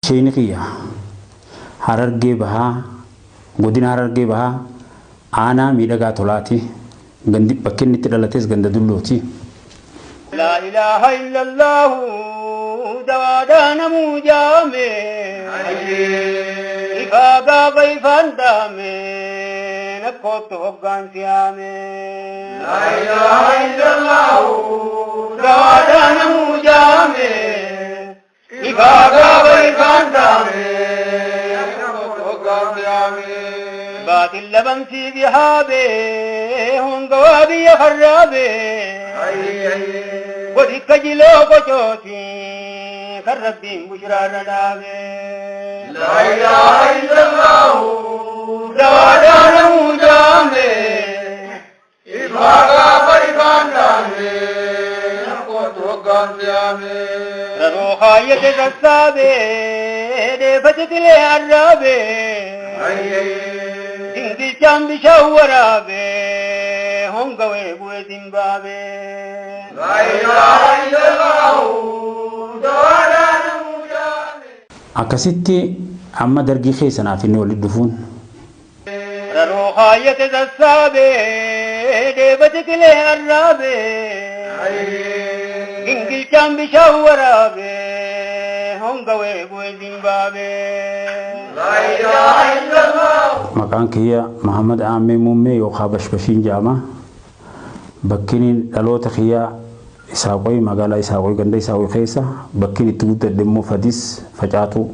Sheeyni kiyya Harargee Bahaa, godina Harargee Bahaa, aanaa Miidhagaa Tolaati. Gandi bakki inni itti dhalates ganda Dullooti. Laa ilaaha illallaahu dawaadhaa namuu jaame. Ifaa gaafa ifaan daame nakkootti hoggaan siyaame. Laa ilaaha illallaahu dawaadhaa namuu jaame. Ifaa gaafa ifaan daame nakkootti hoggaan siyaame. Baatil labamsii bihaabee hongawaa biyya farraabee. Godhikka jiloo qocooti kan Rabbiin bushraarra dhaabe. Laa ilaaha illallahu dawaadhaa namuu jaame. Ifaa gaafa ifaan dhaame nakkootu hoggaan siyaame. Raroo kaayyate sassaabe dheefate tilee arraabe. Dingilchaan bishaan waraabe hongawee bu'e Zimbaabe. Laa ilaaha illallahu dawaadhaa namuu jaame. Akkasitti amma Dargii keessa naaf inni walitti dhufuun. Raroo kaayyate sassaabe dheefate tilee arraabe. Gingilchaan bishaan waraabe hongawee bu'e Zimbaabe. Laa ilaaha illallahu. Maqaan kiyya Muhammad Aammee Muummee yookaan Bashbashiin jedhama. Bakkiin dhaloota kiyyaa Isaaqoy, magaalaa Isaaqoy, ganda Isaaqoy keessa. Bakkiin itti guddadhe immoo Fadis Facaatuu.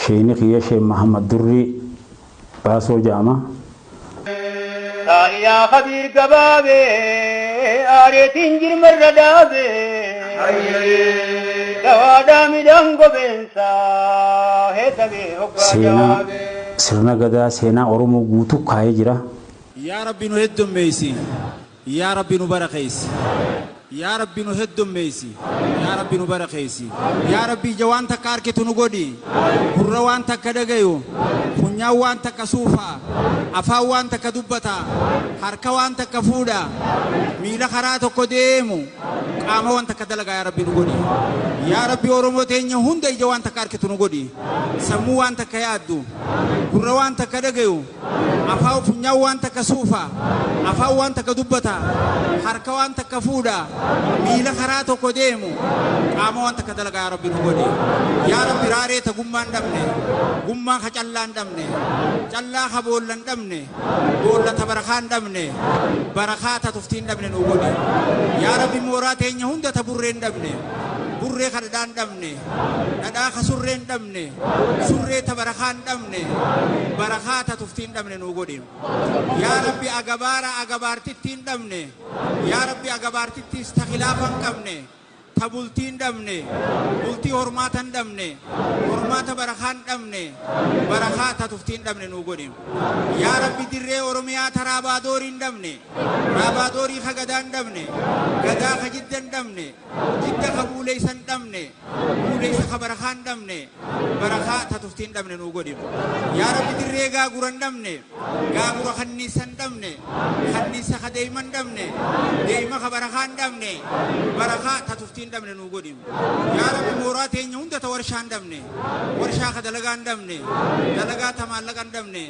Sheeyni kiyya Sheek Muhammad Durrii Baasoo jedhama. Taa'iyaa Khabiir gabaabee aareetiin jirmarra dhaabee. Dawaadhaa midhaan gobeensaa heetabee hoggaa Seenaa jawaabee. sirna Gadaa, seenaa Oromoo guutuu kaa'ee jira. Yaa Rabbi nu heddummeeysi. Yaa Rabbi nu barakeeysi. Yaa Rabbi nu heddummeeysi. Yaa Rabbi nu barakeeysi. Yaa Rabbi ija waan takka arkitu nu godhi. Gurra waan takka dhagayu. Funyaan waan takka suufa. Afaan waan takka dubbata. Harka waan takka fuudha. Miila karaa tokko deemu. Qaama waan takka dalagaa yaa Rabbi nu godhi. Yaa Rabbi Oromoo teenya hunda ija waan takka arkitu nu godhi. Sammuu waan takka yaaddu. Gurra waan takka dhagayu. Afaan funyaan waan takka suufa. Afaan waan takka dubbata. Harka waan takka fuudha. Miila karaa tokko deemu. Qaama waan takka dalagaa yaa Rabbi nu godhi. Yaa Rabbi raaree ta gummaa hin dhabne. Gummaa ka callaa hin dhabne. Callaa ka boolla hin dhabne. Boolla ta barakaa hin dhabne. Barakaa ta tuftii hin dhabne nu godhi. Yaa Rabbi mooraa teenya hunda ta burree hin dhabne. Burree ka dhadhaa hin dhabne. Dhadhaa ka surree hin dhabne. Surree ta barakaa hin dhabne. Barakaa ta tuftii hin dhabne nuu godhi. Yaa Rabbi agabaara agabaartittii hin dhabne. Yaa Rabbi agabaartittiis ta khilaafa hin qabne. Ta bultii hin dhabne. Bultii hormaata hin dhabne. Hormaata barakaa hin dhabne. Barakaa ta tuftii hin dhabne nuu godhi. Yaa Rabbi dirree Oromiyaa ta raabaadoorii hin dhabne. Raabaadoorii ka gadaa hin dhabne. Gadaa ka jidda hin dhabne. Jidda ka buuleysa hin dhabne. Buuleysa ka barakaa hin dhabne. Barakaa ta tuftii hin dhabne nuu godhi. Yaa Rabbi dirree gaagura hin dhabne. Gaagura kanniisa hin dhabne. Kanniisa ka deeyma hin dhabne. Deeyma ka barakaa hin dhabne. Barakaa ta tuftii hin dhabne nuu godhi. Yaa Rabbi mooraa teenya hunda ta warshaa hin dhabne. Warshaa ka dalagaa hin dhabne. Dalagaa ta maallaqa hin dhabne.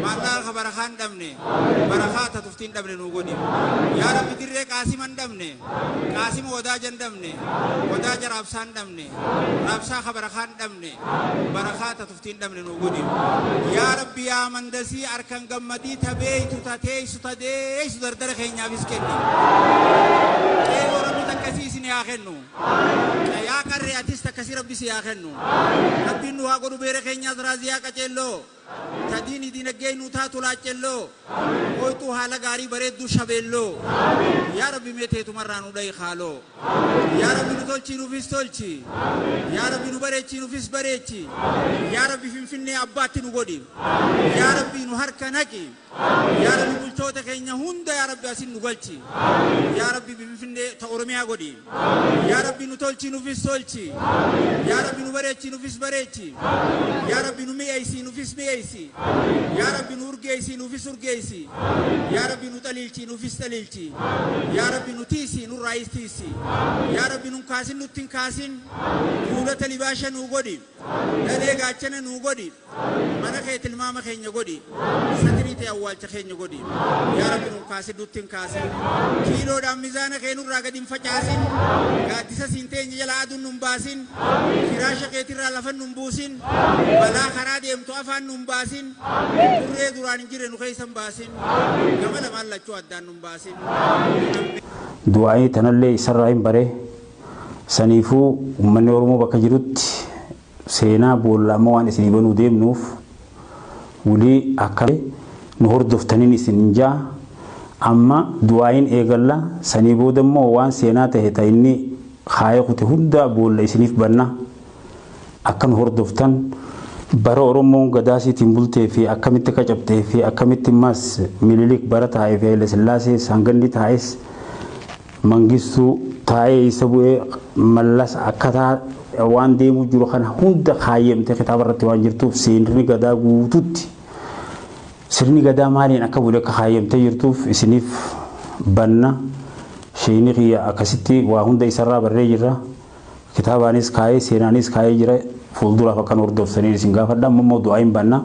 Maallaqa ka barakaa hin dhabne. Barakaa ta tuftii hin dhabne nuu godhi. Yaa Rabbi dirree qaasima hin dhabne. Qaasima wadaaja hin dhabne. Wadaaja raabsaa hin dhabne. Raabsaa ka barakaa hin dhabne. Barakaa ta tuftii hin dhabne nuu godhi. Yaa Rabbi yaa mandasii arkan gammadii ta beeytu ta teeysu ta deeysu dardara keenyaafis kenni. Qeeroo Rabbi takkasii isinii haa kennu. Yaa qarree atis takkasii Rabbi sii haa kennu. Rabbiin nu haa godhu beera keenyaas raaziyaa qaceelloo. Ta diini diinaggee nuu taatu laaccelloo. Ooyxuu haala gaarii bareedduu shabeelloo. Yaa Rabbi mee teetumarraa nu dhayi khaaloo. Yaa Rabbi nu tolchii nuufis tolchi. Yaa Rabbi nu bareechii nuufis bareechi. Yaa Rabbi Finfinnee abbaatti nu godhi. Yaa Rabbi nu harka naqi. Yaa Rabbi bulchoota keenya hunda yaa Rabbi asin nu galchi. Yaa Rabbi Finfinnee ta Oromiyaa. Oromiyaa godhi. Yaa Rabbi nu tolchi nuufis tolchi. Yaa Rabbi nu bareechi nuufis bareechi. Yaa Rabbi nu mi'eessi nuufis mi'eessi. Yaa Rabbi nu urgeessi nuufis urgeessi. Yaa Rabbi nu xaliilchi nuufis xaliilchi. Yaa Rabbi nu tiisi nurraayis tiisi. Yaa Rabbi nu kaasin nutti hin kaasin. Fuulota libaasha nuu godhi. Dhalee gaachana nuu godhi. Mana kee tilmaama keenya godhi. Satirii ta'e awwaalcha keenya godhi. Yaa Rabbi nu kaasin nutti hin kaasin. Kiiloodhaan mizaana kee nurraa gadi hin facaasin. Gaaddisa siin teenya jala aduun nun baasin. Firaasha keetirraa lafa nun buusin. Balaa karaa deemtu afaan nun baasin. Turree duraan hin jirre nu keessa hin baasin. Gama lamaan lachuu addaan nun baasin. Du'aa'ii tanallee isarraa hin bare. Saniifuu uummanni Oromoo bakka jirutti seenaa boolla amma waan isinii banuu deemnuuf wulii akka nu hordoftaniin isin jaa amma du'aa'iin eegalla sanii booda immoo waan seenaa ta'e ta inni kaayee kute hunda boolla isiniif banna akka nu hordoftan bara Oromoon gadaasiitiin bultee fi akkamitti akka cabxee fi akkamitti immas Minilik bara taa'ee fi Haile Sillaasee sanganni taa'es Mangistuu taa'ee isa bu'ee Mallas akkataa waan deemuu jiru kana hunda kaayyamtee kitaaba irratti waan jirtuuf sirni gadaa guututti sirni gadaa maaliin akka bule akka kaayyamtee jirtuuf isiniif banna sheeyni kiyya akkasitti waa hunda isarraa barree jirra kitaabaanis kaayee seenaanis kaayee jira fuulduraaf akkan hordoftaniin isin gaafadha amma immoo du'aa hin banna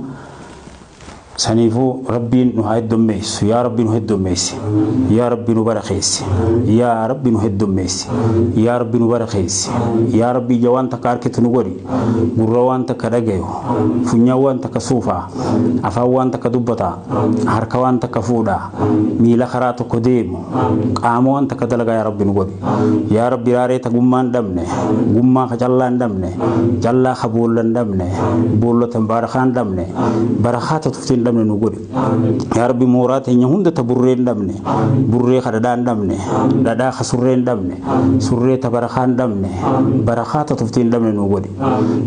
saniifuu rabbiin nu haa heddummeessu yaa rabbi nu heddummeessi yaa rabbi nu barakeessi yaa rabbi nu heddummeessi yaa rabbi nu barakeessi yaa rabbi ija waan takka harkitu nu godhi gurra waan takka dhagayu funyaan waan takka suufaa afaan waan takka dubbataa harka waan takka fuudhaa miila karaa tokko deemu qaama waan takka dalagaa yaa rabbi nu godhi yaa rabbi raaree ta gummaa hin dhabne gummaa ka callaa hin dhabne callaa ka boolla hin dhabne boolla tan barakaa hin dhabne barakaa ta tuftii hin dhabne nu godhi yaa rabbi mooraa teenya hunda ta burree hin dhabne burree ka dhadhaa hin dhabne dhadhaa ka surree hin dhabne surree ta barakaa hin dhabne barakaa ta tuftii hin dhabne nu godhi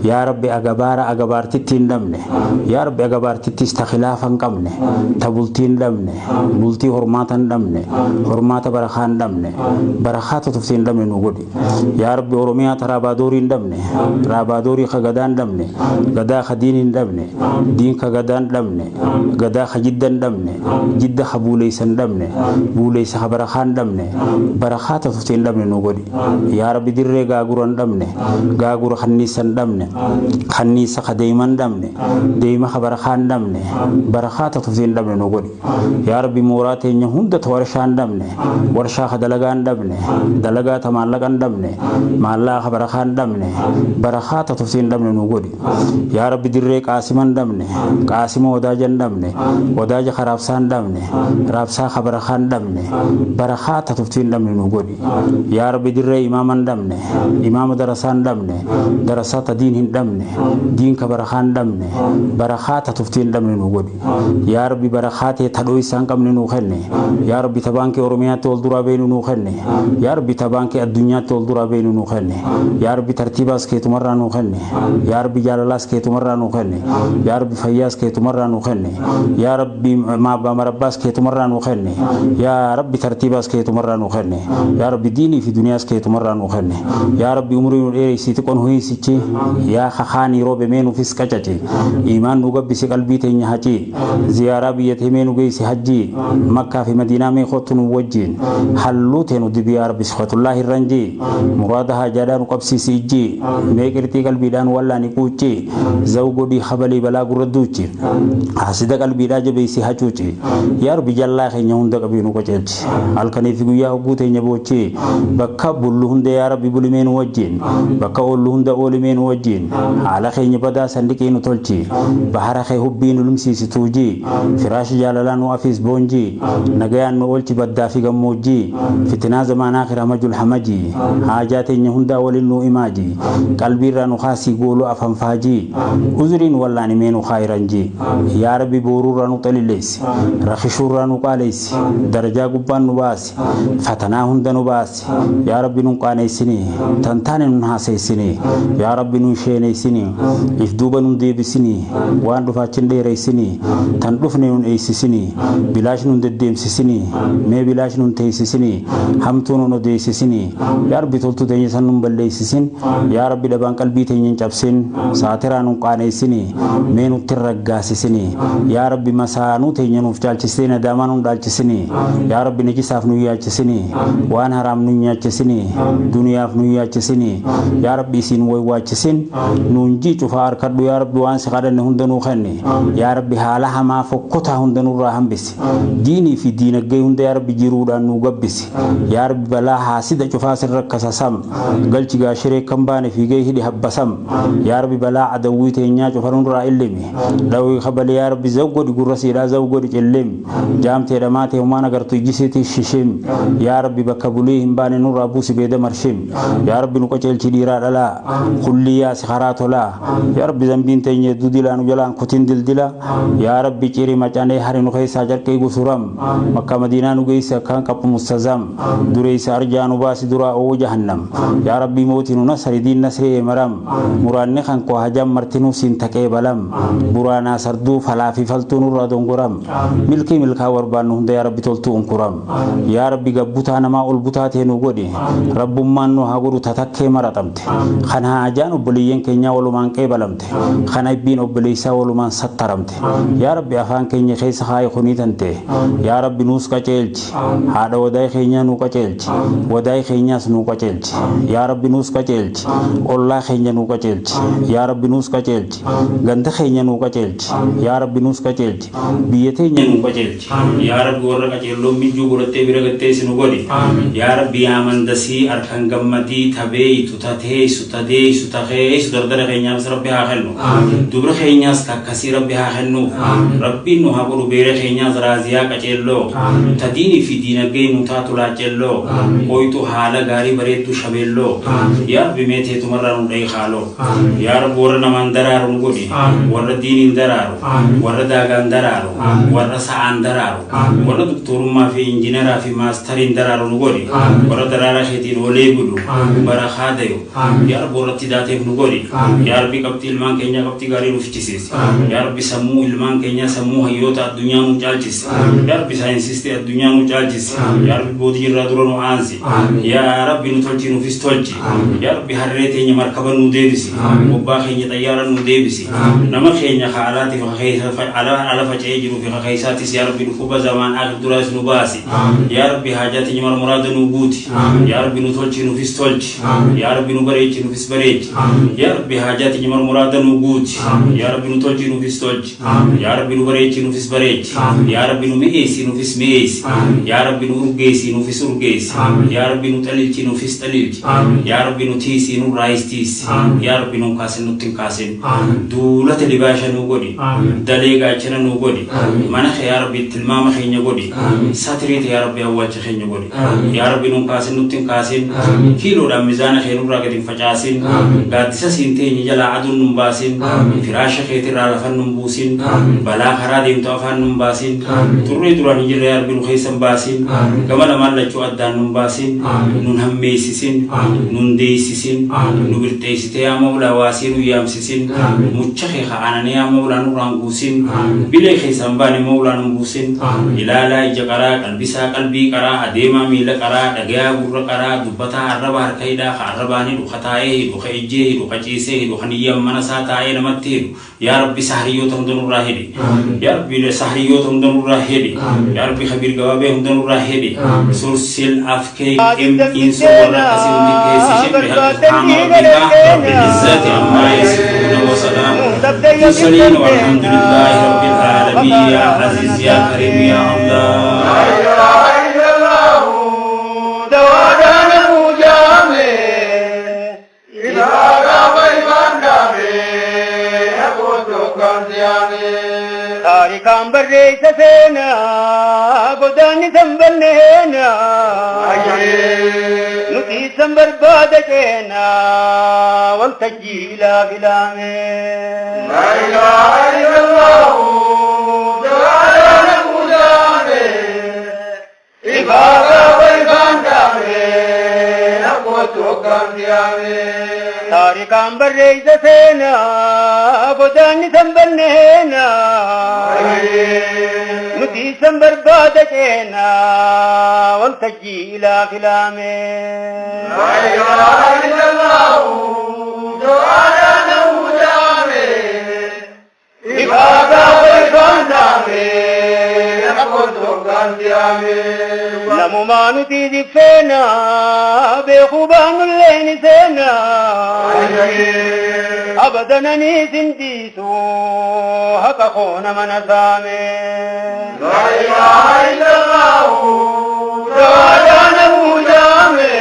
yaa rabbi agabaara agabaartitti hin dhabne yaa rabbi agabaartittis ta khilaafa hin qabne ta bultii hin dhabne bultii hormaata hin dhabne hormaata barakaa hin dhabne barakaa ta tuftii hin dhabne nu godhi yaa rabbi Oromiyaa ta raabaadorii hin dhabne raabaadorii ka gadaa hin dhabne gadaa ka diin hin dhabne diin ka gadaa hin dhabne gadaa ka jidda hin dhabne jidda ka buuleysa hin dhabne buuleysa ka barakaa hin dhabne barakaa ta tuftii hin dhabne nu godhi yaa rabbi dirree gaagura hin dhabne gaagura kanniisa hin dhabne kanniisa ka deema hin dhabne deema ka barakaa hin dhabne barakaa ta tuftii hin dhabne nu godhi yaa rabbi mooraa teenya hunda ta warshaa hin dhabne warshaa ka dalagaa hin dhabne dalagaa ta maallaqa hin dhabne maallaqa ka barakaa hin dhabne barakaa ta tuftii hin dhabne nu godhi yaa rabbi dirree qaasima hin dhabne qaasima wadaaja hin dhabne wadaaja ka raabsaa hin dhabne raabsaa ka barakaa hin dhabne barakaa ta tuftii hin dhabne nu godhi yaa rabbi dirree imaama hin dhabne imaama darasaa hin dhabne darasaa ta diin hin dhabne diin ka barakaa hin dhabne barakaa ta tuftii hin dhabne nu godhi yaa rabbi barakaa ta'e ta dho'isaa hin qabne nuu kenne yaa rabbi ta baankii Oromiyaatti ol duraa beenu nuu kenne yaa rabbi ta baankii addunyaatti ol duraa beenu nuu kenne yaa rabbi tartiibaas keetumarraa nuu kenne yaa rabbi jaalalaas keetumarraa nuu kenne yaa rabbi fayyaas keetumarraa nuu kenne yaa rabbi marabbaas keetumarraa nuu kenne yaa rabbi tartiibaas keetumarraa nuu kenne yaa rabbi diinii fi duniyaas keetumarraa nuu kenne yaa rabbi umurii nu dheereysii xiqqoon ho'iisichi yaa kakaanii roobe mee nuufis qacace iimaan nu gabbisi qalbii teenya hacii ziyaaraa biyya teemee nu geessi hajjii makkaa fi madiinaa mee kottu nu wajjiin halluu tee nu dibi yaa rabbi sifatullaahi irranjii muraada haajaadhaa nu qabsiisi ijjii mee qirxii qalbiidhaan wallaani quuccii zaw godhii habalii balaa gurra duuchi hasida qalbiidhaa jabeessi hacuuci yaa rabbi jallaa keenya hunda qabii nu qaceelchi halkanii fi guyyaa hogguu teenya boochi bakka bullu hunda yaa rabbi bulimee nu wajjiin bakka oollu hunda oolimee nu wajjiin haala keenya badaa sandiqii nu tolchi bahara kee hubbii nu lumsiisi tuujii firaashi jaalalaa nu afiis boonjii nagayaan nu oolchi baddaa fi gammoojjii fitinaa zamaanaa kiramajul hamajii haajaa teenya hundaa waliin nu imaajii qalbiirraa nu kaasii gooluu afanfaajii uzuriin wallaani mee nu kaayiranjii yaa Rabbi boruurraa nu xalilleessi, rakishuurraa nu qaaleessi, darajaa gubbaan nu baasi, fatanaa hunda nu baasi. Yaa Rabbi nun qaaneessini, tan taane nun haaseessini, yaa Rabbi nun sheeneessini, if duuba nun deebisini, waan dhufaachin dheereessini, tan dhufne nun eeysisini, bilaash nun deddeemsisini, mee bilaash nun teessisini, hamtuu nun odeessisini. Yaa Rabbi toltuu teenya san nun balleessisin. Yaa Rabbi dhabaan qalbii teenya hin cabsin, saatiraa nun qaaneessini, mee nutti hin raggaasisini. Yaa Rabbi masaanuu teenya nuuf caalchistee nadaamaa nun dhaalchisini. Yaa Rabbi najisaaf nun yaachisini, waan haraam nun nyaachisini, duniyaaf nun yaachisini. Yaa Rabbi isiin waywaachisin, nuun jii cufaa harkadhu. Yaa Rabbi waan si kadhanne hunda nuu kenni. Yaa Rabbi haala hamaa fokkotaa hunda nurraa hambisi. Diinii fi diinaggee hunda yaa Rabbi jiruudhaan nuu gabbisi. Yaa Rabbi balaa haasida cufaa sirra kasasam, galchi gaashiree kan baane fiigee hidhi habbasam. Yaa Rabbi balaa adawwii teenyaa cufa nurraa illimi, dhawii kabale. Yaa Rabbi zaw godhi gurra siidhaa, zaw godhi cillim, jaamtee dhamaatee humaan agartu ijjisiitii shishim. Yaa Rabbi bakka bulii hin baane nurraa buusi beeda marshim. Yaa Rabbi nu qaceelchi dhiiraa dhalaa kullii yaasi karaa tolaa. Yaa Rabbi zambiin teenya hedduu dilaa nu jalaan kutin dildila. Yaa Rabbi ciri macanee hari nu keessaa carqii gusuram, makka madiinaa nu geessi akkaan qaphu mustazam, dureessa arjaa nu baasi duraa oo jahannam. Yaa Rabbi mootii nu nasri diin nasri eemaram, muraanni kan koo hajam martinuu siin taqee balam, buraanaa sarduu falaa fi faltuu nurraa dongoram, milkii milkaa barbaannu hunda yaa Rabbi toltuu unkuram. Yaa Rabbi gabbutaa namaa ol butaa ta'e nu godhi, rabbummaan nu haa godhu tatakkee maraxamte, kan haajaan obboleeyyan keenyaa walumaan qeebalamte, kan aybbiin obboleessaa walumaan sattaramte. Yaa Rabbi afaan keenya keessa kaayi kunii tante. Yaa Rabbi nuus qaceelchi, haadha wadaay keenyaa nuu qaceelchi, wadaay keenyaas nuu qaceelchi. Yaa Rabbi nuus qaceelchi, ollaa keenya nuu qaceelchi. Yaa Rabbi nuus qaceelchi, ganda keenya nuu qaceelchi. Yaa Rabbi nuus qaceelchi, biyya teenya nuu qaceelchi. Yaa Rabbi warra qaceelloon mijjuu godhattee bira gatteessi nu godhi. Yaa Rabbi yaa mandasii harkan gammadii tabeeytu tateessu tadeessu takeessu dardara keenyaafis Rabbi haa kennu, dubra keenyaas takkasii Rabbi haa kennuuf. Rabbiin nu haa godhu beera keenyaas raaziyaa qaceelloo, ta diinii fi diinagdee nu taatu laacelloo, qoytu haala gaarii bareedduu shabeelloo. Yaa Rabbi mee teetumarraa nu dhayi haaloo. Yaa Rabbi warra namaan daraaru nu godhi, warra diiniin daraaru, warra daagaan daraaru, warra sa'aan daraaru, warra doktorummaa fi injiinaraa fi maastariin daraaru nu godhi, warra daraaraa keetiin olee bulu barakaa dayu. Yaa Rabbi warra itti daateef nu godhi. Yaa Rabbi qabxii ilmaan keenyaa qabxii gaarii nuuf fichisiisi. Yaa Rabbi sammuu ilmaan keenyaa sammuu hayyoota addunyaa nu caalchisi. Yaa Rabbi saayinsistii addunyaa nu caalchisi. Yaa Rabbi boodii irraa dura nu aansi. Yaa Rabbi nu tolchi nuufis tolchi. Yaa Rabbi harree teenya markaba nu deebisi, bobbaa keenya xayyaara nu deebisi. Nama keenya ka alaatiif ala faca'ee jiruu fi ka keessaatis yaa Rabbi dhukkuba zamaan akhir duraas nu baasi. Yaa Rabbi haajaa teenya mara muraada nu guuti. Yaa Rabbi nu tolchi nuufis tolchi. Yaa Rabbi nu bareechi nuufis bareechi. Yaa Rabbi haajaa teenya mara muraada nu guuti. Yaa Rabbi nu tolchi nuufis tolchi. Yaa Rabbi nu bareechi nuufis bareechi. Yaa Rabbi nu mi'eessi nuufis mi'eessi. Yaa Rabbi nu urgeessi nuufis urgeessi. Yaa Rabbi nu xalilchi nuufis xalilchi. Yaa Rabbi nu tiisi nurraayis tiisi. Yaa Rabbi nu kaasin nutti hin kaasin. Duulata libaasha nu godhi, dalee gaachana nu godhi. Mana kee yaa Rabbi tilmaama keenya godhi, satiriita yaa Rabbi awwaalcha keenya godhi. Yaa Rabbi nun kaasin nutti hin kaasin, kiiloodhaan mizaana kee nurraa gadi hin facaasin, gaaddisa siin teenye jalaa aduun nun baasin, firaasha keetirraa lafan nun buusin, balaa karaa deemtu afaan nun baasin, xurree duraan hin jirre yaa Rabbi nu keessa hin baasin, gama lamaan lachuu addaan nun baasin, nun hammeessisin, nun deessisin, nu birxeessite yaa Mawlaa waasii nun yaamsisin, mucha kee ka aananii yaa Mawlaa nurraan guusin, bilee keessaan baane Mawlaa nun buusin. Ilaalaa ija qaraa, qalbisaa qalbii qaraa, adeemaa miila qaraa, dhagayaa gurra qaraa, dubbataa arraba harka hidhaa, ka arrabaan hidhu, ka taa'ee hidhu, ka ijjee hidhu, ka ciisee hidhu, ka niyyaan mana isaa taa'ee namatti hidhu. Yaa Rabbi sahriyyoota hunda nurraa hidhi. Yaa Rabbi sahriyyoota hunda nurraa hidhi. Yaa Rabbi kabiir gabaabee hunda nurraa hidhi. Sursil afkee qim insoo warra akkasii hundi keessi ishee bihaqqi subhaana rabbika rabbil izzati ammaa yasifuuna wa salaamun mursaliin walhamdulillahi rabbil aalamiin. Yaa aziz yaa kariim yaa Allah. Taarikaan barreessa seenaa, godaanni san banneenaa, nuti san barbaada ceenaa, waltajjii ilaa filaame. La ilaha illallah. Taarikaan barreessa seenaa godaanni san banneenaa nuti san barbaada ceenaa waltajjii ilaa filaame. Namumaa nuti jiffeenaa beekuu baanullee ni seenaa abadananii sin dhiisu haqa koo nama na saame. Dawaadhaan abuujaame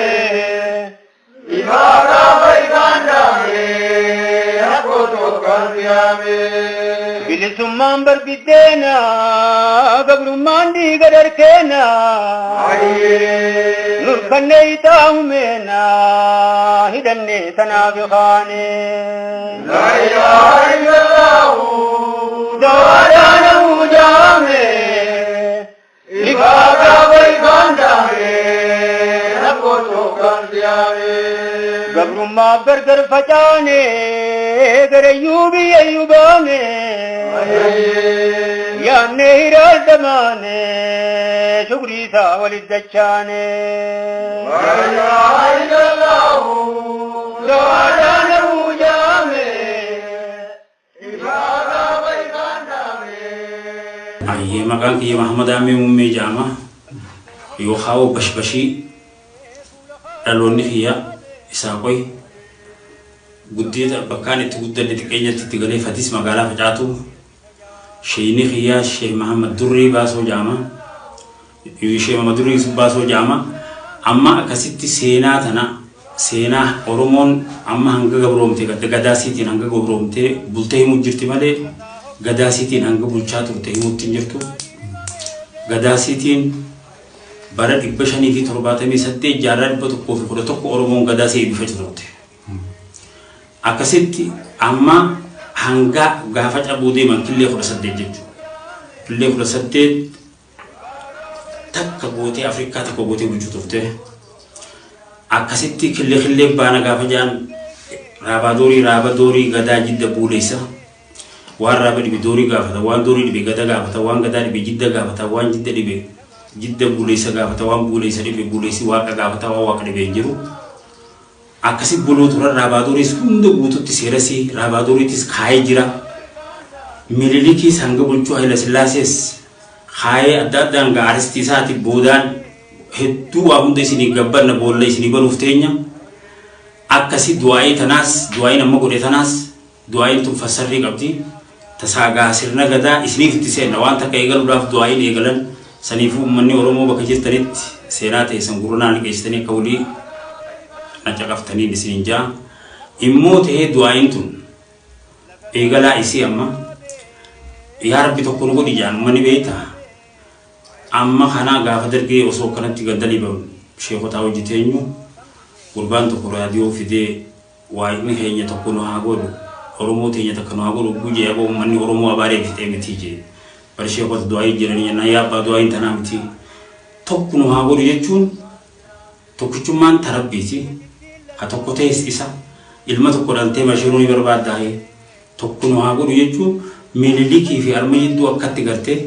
bilisummaan barbiddeena gabrummaan dhiiga dharkeena nurkannee ixaahumeena hidhannee tanaaf kaane. Dawaadhaan abuujaame gabrummaa gargar facaane garayyuu biyyayyuu baane yaanne hiraaldamaane shukrii isaa walit dachaane. Dawaadhaan abuujaame. Ayyee, maqaan kiyya Mahamad Amee Muummee jedhama. Yookaan Bashbashii. Dhaloonni kiyya Isaaqoy. Guddina bakkaan itti guddadhe xiqqeenyatti itti galee Fadis, magaalaa Facaatu. Sheeyni kiyya Sheekh Mahamad Durrii Baasoo jedhama. Sheekh Mahamad Durrii Yusuf Baasoo jedhama. Amma akkasitti seenaa tana, seenaa Oromoon amma hanga gabroomte gadaasiitiin hanga gabroomtee bultee himuu jirti malee gadaasiitiin hanga bulchaa turte himuutti hin jirtu. Gadaasiitiin bara 578, jaarraa 111, Oromoon gadaasii eebbifachuu turte. Akkasitti amma hanga gaafa cabuu deeman killee 18 jechuudha. Killee 18 takka gootee Afrikaa tokko gootee bulchuu turte. Akkasitti killee killee baana gaafa jaan raabaa doorii, raaba doorii, gadaa jidda buuleessa. Waan raaba dhibe doorii gaafata, waan doorii dhibe gada gaafata, waan gadaa dhibe jidda gaafata, waan jidda dhibe jidda buuleessa gaafata, waan buuleessa dhibe buuleessi waaqa gaafata, waan waaqa dhibe hin jiru. Akkasi buluu turan. Raabaa dooriis hunda guututti seerasii raabaa dooriitis kaayee jira. Minilikiis hanga bulchuu Haayila Sillaasees kaayee adda addaan gaaristii isaati boodaan hedduu waa hunda isinii gabbanna boolla isinii banuuf teenya. Akkasi du'aa'ii tanaas, du'aa'iin amma godhe tanaas, du'aa'iin tun fassarrii qabdi. Tasaagaa sirna gadaa isiniif itti seenna waan takka eegaluudhaaf du'aa'iin eegalan. Saniifuu uummanni Oromoo bakka jirtanitti seenaa teessan gurra liqeessitanii akka walii na caqaftaniin isiniin ja'a. Immoo ta'ee du'aa'iin tun eegalaa isii amma yaa Rabbi tokko nu godhi jaan uummanni beektaa. Amma kana gaafa dargee osoo akkanatti ganda liban sheekotaa hojii teenyu, gurbaan tokko raadiyoo fidee "Waaqni keenya tokko nu haa godhu, Oromoo teenya takka nu haa godhu" gujee aboo uummanni Oromoo abaaree fixee miti jee. Bari sheekota du'aayii jiranii jennaan, "Yaa abbaa, du'aayiin tanaa miti. Tokko nu haa godhu jechuun tokkichummaan tarabbiiti. Ka tokko ta'es isa ilma tokko dhaltee mashiruu ni barbaaddaa. Tokko nu haa godhu jechuun Minilikii fi arma jidduu akkatti gartee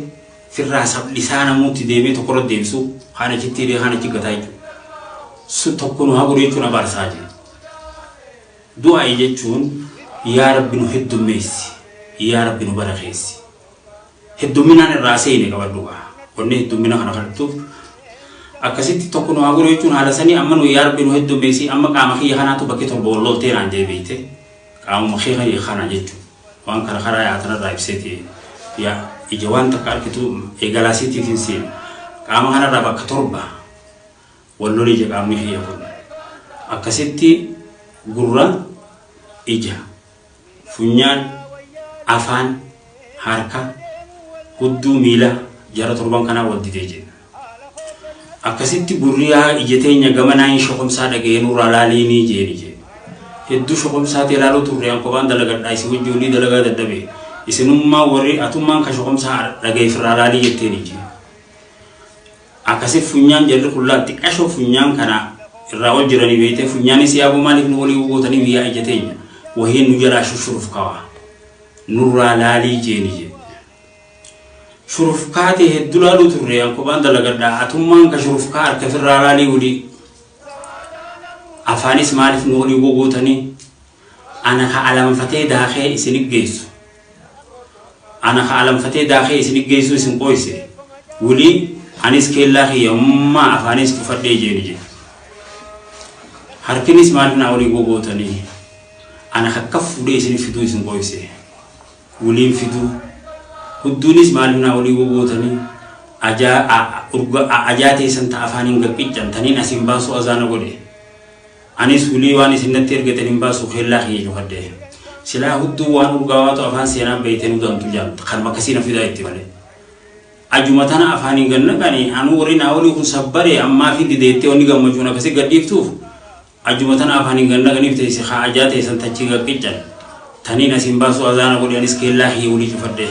firraa sabdhisaa namuutti deemee tokkorra deebisu, kaan achitti hidhee kaan achi gataa jechuudha. Sun tokko nu haa godhu jechuun abaarsaa jira. Du'aayi jechuun yaa Rabbi nu heddummeessi, yaa Rabbi nu barakeessi. Heddumminaan irraa seene qabadhu gaa. Wanni heddummina kana kadhattuuf akkasitti tokko nu haa godhu jechuun haala sanii. Amma nu yaa Rabbi nu heddummeessi, amma qaama kiyya kanaatu bakki torba wal loltee naan jee beeyte. Qaamuma kee kana jechuudha. Waan kana karaa yaatanarraa ibseeti yaa ija waan takka argitu eegalaa siitiif hin seenu. Qaama kanarraa bakka torba wal lolee ija qaamni kiyya kun. Akkasitti gurra, ija, funyaan, afaan, harka, hudduu, miila, jara torban kanaa wal didee jedha. Akkasitti gurri yaa ija teenya gama naayin shokomsaa dhaga'ee nurraa laaliinii jeeni jedhe. Hedduu shokomsaa ta'e ilaaluu turre. An kophaan dalagadhaa, isin wajji olii dalagaa dadhabe. Isinummaa warri atummaan ka shokomsaa dhaga'e firraa laalii jetteeni jedhe. Akkasi funyaan jarri kun laal xiqqashoo funyaan kana Irraa ol jiranii beeytee funyaanis yaaboo maaliif nu olii gootanii biyyaa ija teenya wahiin nu jalaa shushurufkawa nurraa laalii jeeni jee. Shurufkaa tee heddu laaluu turre an kophaan dalagadha atummaan ka shurufkaa harka firraa laalii wly Afaanis maalif nu olii gogootanii ana ka alanfatee daakee isini geessu ana ka alanfatee daakee isini geessuu isin qooyse wly anis keellaa kiyya ummaa afaanis cufadhee jeeni jee Harkinis maalif naa olii gogootanii ana ka akkaf fuudhee isini fiduu isin qooyse woliin fiduu hudduunis maaliif naa olii gogootanii ajaa a urga a ajaa teessan ta afaaniin gaqqiccan taniin asin baasuu azaana godhe anis wly waan isin natti ergatan hin baasu keellaa kiyya cufadhe silaa hudduu waan urgaawaatu afaan seenaa beeyte nu dantu jaan kanuma akkasii na fidaa itti malee ajuma tana afaaniin gad naqani anuu warri naa olii kun sabbare ammaafin dideettee wanni gammachuun akkasi gad dhiiftuuf Ajuma tana afaaniin gad naqaniif teeyse kaa ajaa teeysan tachii gad qiccan taniin asiin baasuu azaana godhe anis keellaa kiyya wly cufadhe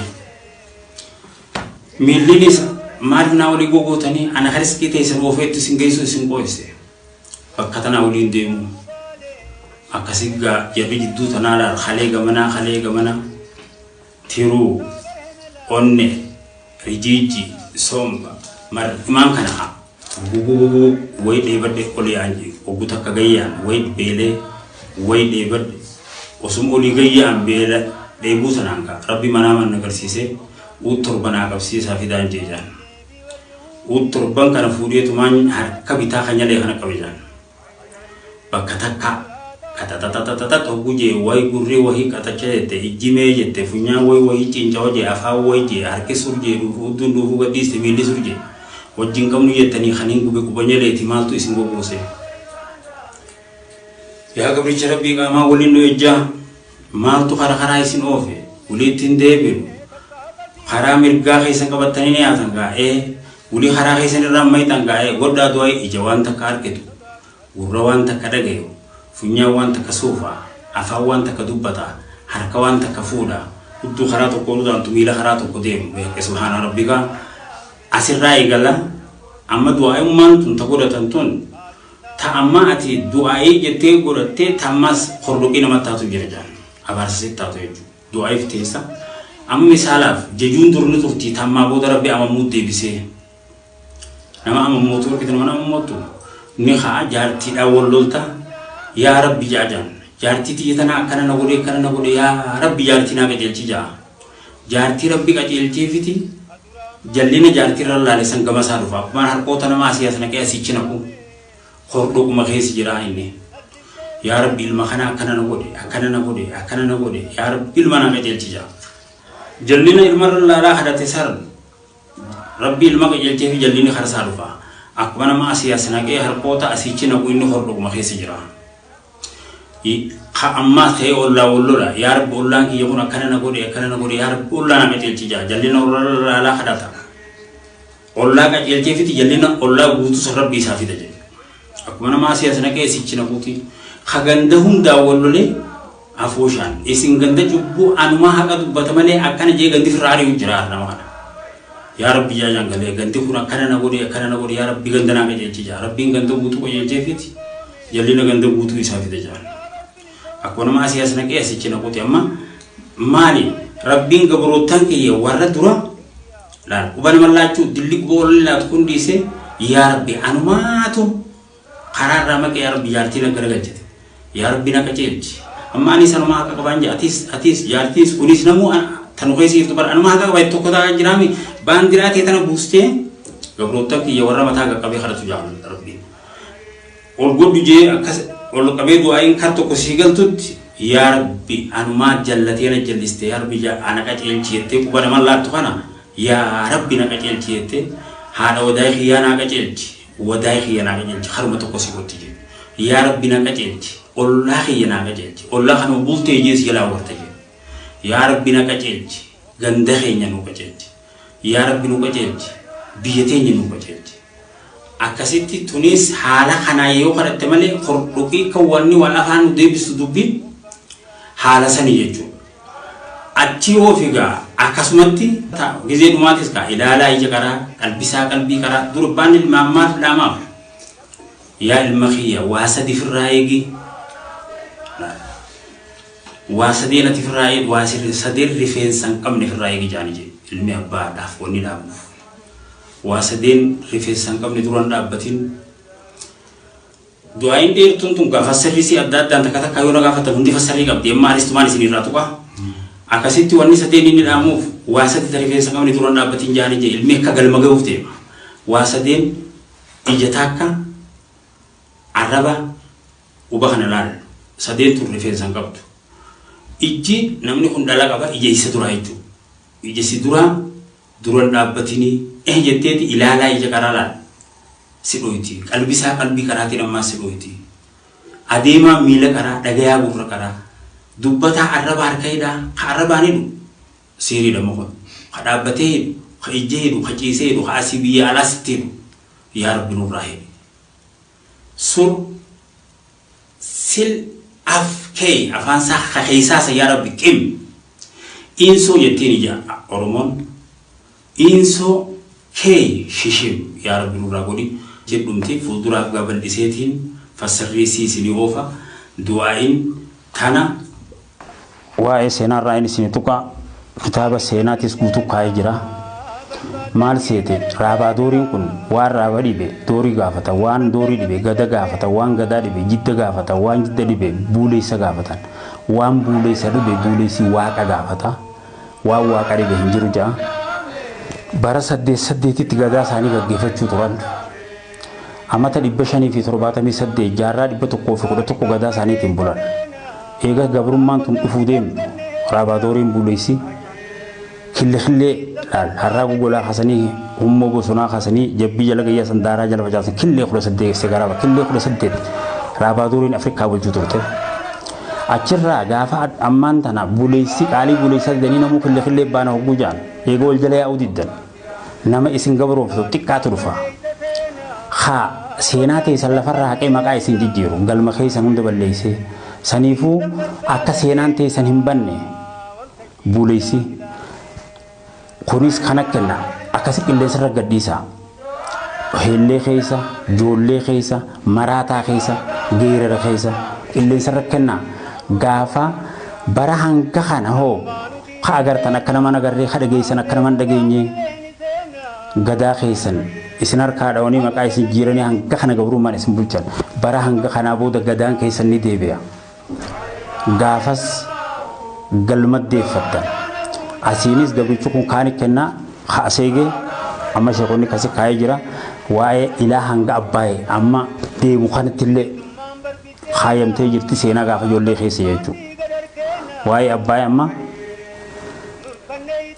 miilliinis maaliif naa olii gogootanii ana ka riskii teeysan oofeettu isin geessuu isin qooyse bakka tanaa waliin deemuu akkasi gaa jarri jidduu tanaa laal kalee gamanaa kalee gamanaa tiruu onne rijiijji somba mar imaan kana kaa Gugugugug way dheebadhe oli anji oggu takka gayyaan way beelee way dheebadhe osum olii gayyaan beela dheebuu tanaan ka rabbi manaamaan na garsiisee uut torba naa qabsiisaa fidaan jee jaan uut torban kana fuudheetumaan harka bitaa ka nyalee kana qabe jaan Bakka takka qaxaxaxaxaxax hoggu jee way gurri wahi qaxacha jette ijji mee jette funyaan way wahi ciincawa jee afaan way jee harki sur jee dhuufu hudduun dhuufuu gad dhiiste miilli sur jee wajji hin qabnu jettanii kaniin gube quba nyaleeti maaltu isin goggoose yaa gabricha rabbii qaamaa waliin nu ejjaa maaltu kara karaa isin oofe waliitti hin deebinu karaa mirgaa keessan qabattanii ni yaatan gaa ee Wly karaa keessan irraa mayxan gaa ee godhaa du'ai ija waan takka arkitu gurra waan takka dhagayu funyaan waan takka suufa afaan waan takka dubbata harka waan takka fuudha hudduu karaa tokkoon udaantu miila karaa tokko deemu bihaqqi subhaana rabbika asirraa eegala amma du'aa'ummaan tun ta godhatan tun ta amma ati du'aa'ii jettee godhattee ta ammaas hordoqii namatti taatu jira jaan abaarsa sitti taatu jechuudha. Du'aaif teessa. Amma misaalaaf jejuun dur ni turti ta ammaa booda Rabbi amammuut deebisee. Nama amammoottu argite nama amammoottu ni ka'a jaartiidhaan wal lolta yaa Rabbi ja'a jaan. Jaartii tiyya tana akkana na godhe akkana na godhe yaa Rabbi jaartii naa qajeelchi ja'a. Jaartii Rabbi qajeelcheefiti jallina jaartii irra laale san gama isaa dhufa. Akkumaan harkoota nama asii as naqee asiichi naqu. Hordhoguma keessa jiraa inni. Yaa Rabbi ilma kana akkana na godhe akkana na godhe akkana na godhe yaa Rabbi ilma na qajeelchi jaa. Jallina ilma irra laalaa kadhate san Rabbi ilma qajeelchee fi jallinni kara isaa dhufa. Akkuma nama asii as naqee harkoota asiichi naqu inni hordhoguma keessa jira. Ka ammaas ka'ee ollaa wal lola yaa Rabbi ollaan kiyya kun akkana na godhe akkana na godhe yaa Rabbi ollaa na qajeelchi jaa. Jallina irra laalaa kadhata. Ollaa qajeelcheefiti jallina ollaa guutuu san Rabbi isaa fida jedhe. Akkuma nama asii as naqee sichi naquuti. Ka ganda hundaan wal lolee afooshaan isin ganda cubbuu anumaa haqa dubbata malee akkana jee gandi firraa ari'u jira nama kana. Yaa Rabbi jaajaan galee gandi kun akkana na godhe akkana na godhe yaa Rabbi ganda naa qajeelchi jaa. Rabbiin ganda guutuu qajeelcheefiti jallina ganda guutuu isaa fida jaa. Akkuma nama asii as naqee asichi naquuti amma maali Rabbiin gabroottan kiyya warra dura Laal quba nama laachuu dilli quba wal laatu kun dhiisee yaa rabbi anumaatu karaa irraa maqe yaa rabbi jaartii na garagalchite yaa rabbi na qajeelchi amma anis anumaa haqa qabaan jira atis atis jaartiis kunis namuu tanu keessa jirtu bara anumaa haqa qaba tokko ta'aa jiraami baandiraa tee tana buustee gabroottan kiyya warra mataa qaqqabee kadhatu jaalladha rabbiin. Ol godhu jee akkas ol qabee du'aa'iin kar tokko sii galtutti yaa rabbi anumaa jallatee na jalliste yaa rabbi ana qaceelchi jettee quba naman laattu kana yaa rabbi na qaceelchi jettee haadha wadaay kiyyaa naa qaceelchi wadaay kiyya naa qaceelchi karuma tokko sii gotti jee yaa rabbi na qaceelchi ollaa kiyya naa qaceelchi ollaa kanuma bultee jee si jalaa warta jee yaa rabbi na qaceelchi ganda keenya nuu qaceelchi yaa rabbi nu qaceelchi biyya teenya nuu qaceelchi Akkasitti tunis haala kanaan yoo kadhatte malee hordhoqii kan wanni wal afaan nu deebistu dubbiin haala sani jechuudha. Achii oofi gaa akkasumatti gizee dhumaatis gaa ilaalaa ija qaraa qalbisaa qalbii qaraa durbaan ilmaan maaf dhaamaaf. Yaa ilma kiyya, waa sadi firraa eegi. Waa sadeen ati firraa eegi, waa sadeen rifeensa hin qabne firraa eegi jaani jedhe ilmi abbaadhaaf wanni dhaamuuf. Waa sadeen rifeensa hin qabne duran dhaabbatin. Du'aayin dheertuun tun gaafa fassarrisii adda addaan takka takka yoo na gaafatan hundi fassarrii qabdi. Amma aristumaan isin irraa tuqa. Akkasitti wanni sadeen inni dhaamuuf waa sadi ta rifeensa hin qabne duran dhaabbatin jaani jedhe ilmi akka galma gahuuf deema. Waa sadeen ija takka, arraba, quba kana laal. Sadeen tun rifeensa hin qabdu. Ijji namni kun dhala qaba, ija isa duraa jechuudha. Ija si duraa duran dhaabbatinii jetteeti ilaalaa ija qaraa laal. Si dhoyti. Qalbisaa qalbii qaraatiin ammaa si dhoyti. Adeemaa miila qaraa, dhagayaa gurra qaraa. Dubbataa arraba harka hidhaa, ka arrabaan hidhu seeriidha muka. Ka dhaabbatee hidhu, ka ijja hidhu, ka ciisee hidhu, ka asii biyya alaa sitti hidhu. Yaa Rabbi nurraa hidhi. Sur sil af kee afaan isaa ka keessaa isa yaa Rabbi qim. Insoo jettiin ija Oromoon. Insoo kee shishim yaa Rabbi nurraa godhi. Jedhumti fuulduraaf gaa bal'iseetiin fassarrii sii isinii oofa. Du'aa'iin tana. Waa'ee seenaa irraa inni isinii tuqa. Kitaaba seenaatis guutuu kaa'ee jira. Maal seete, raabaa dooriin kun waan raaba dhibe doorii gaafata, waan doorii dhibe gada gaafata, waan gadaa dhibe jidda gaafata, waan jidda dhibe buuleessa gaafatan, waan buuleessa dhibe buuleessi waaqa gaafata, waan waaqa dhibe hin jiru ja'a. Bara 8 8tti gadaa isaanii gaggeeffachuu turan. Amata 578, jaarraa 111 gadaa isaaniitiin bulan. Eega gabrummaan tun dhufuu deemtu raabaa dooriin buuleessi kille killee laal harraa gogolaa kaasanii, hummoo bosonaa kaasanii, jabbii jala gayyaa san daaraa jala facaasan, killee 18 segaraaba killee 18 raabaa dooriin Afrikaa bulchuu turte. Achirraa gaafa ammaan tana buleessi qaalii buleessaa didanii namuu kille killee baana hogguu ja'an, eega wal jala yaa'uu diddan, nama isin gabroomfatu xiqqaatu dhufa. Haa seenaa teessan lafarraa haqee maqaa isin jijjiiru, galma keessan hunda balleessee, saniifuu akka seenaan teessan hin banne buleessi kunis kana kenna. Akkasi qilleensarra gadhiisa. Heellee keessa, joollee keessa, maraataa keessa, geerara keessa qilleensarra kenna. Gaafa bara hanga kana hoo ka agartan akka nama agarree, ka dhageessan akka nama dhageenye, gadaa keessan isin harkaa dhawanii maqaa isin jiiranii hanga kana gabrummaan isin bulchan, bara hanga kanaa booda gadaan keessan ni deebi'a. Gaafas galmaddeeffattan. Asiinis gabrichi kun kaani kennaa kaaseegee amma sheekonni kasi kaa'ee jira. Waa'ee ilaa hanga abbaayee amma deemu kanatti illee kaayamtee jirti seenaa gaafa ijoollee keessa jechuudha. Waa'ee abbaayee amma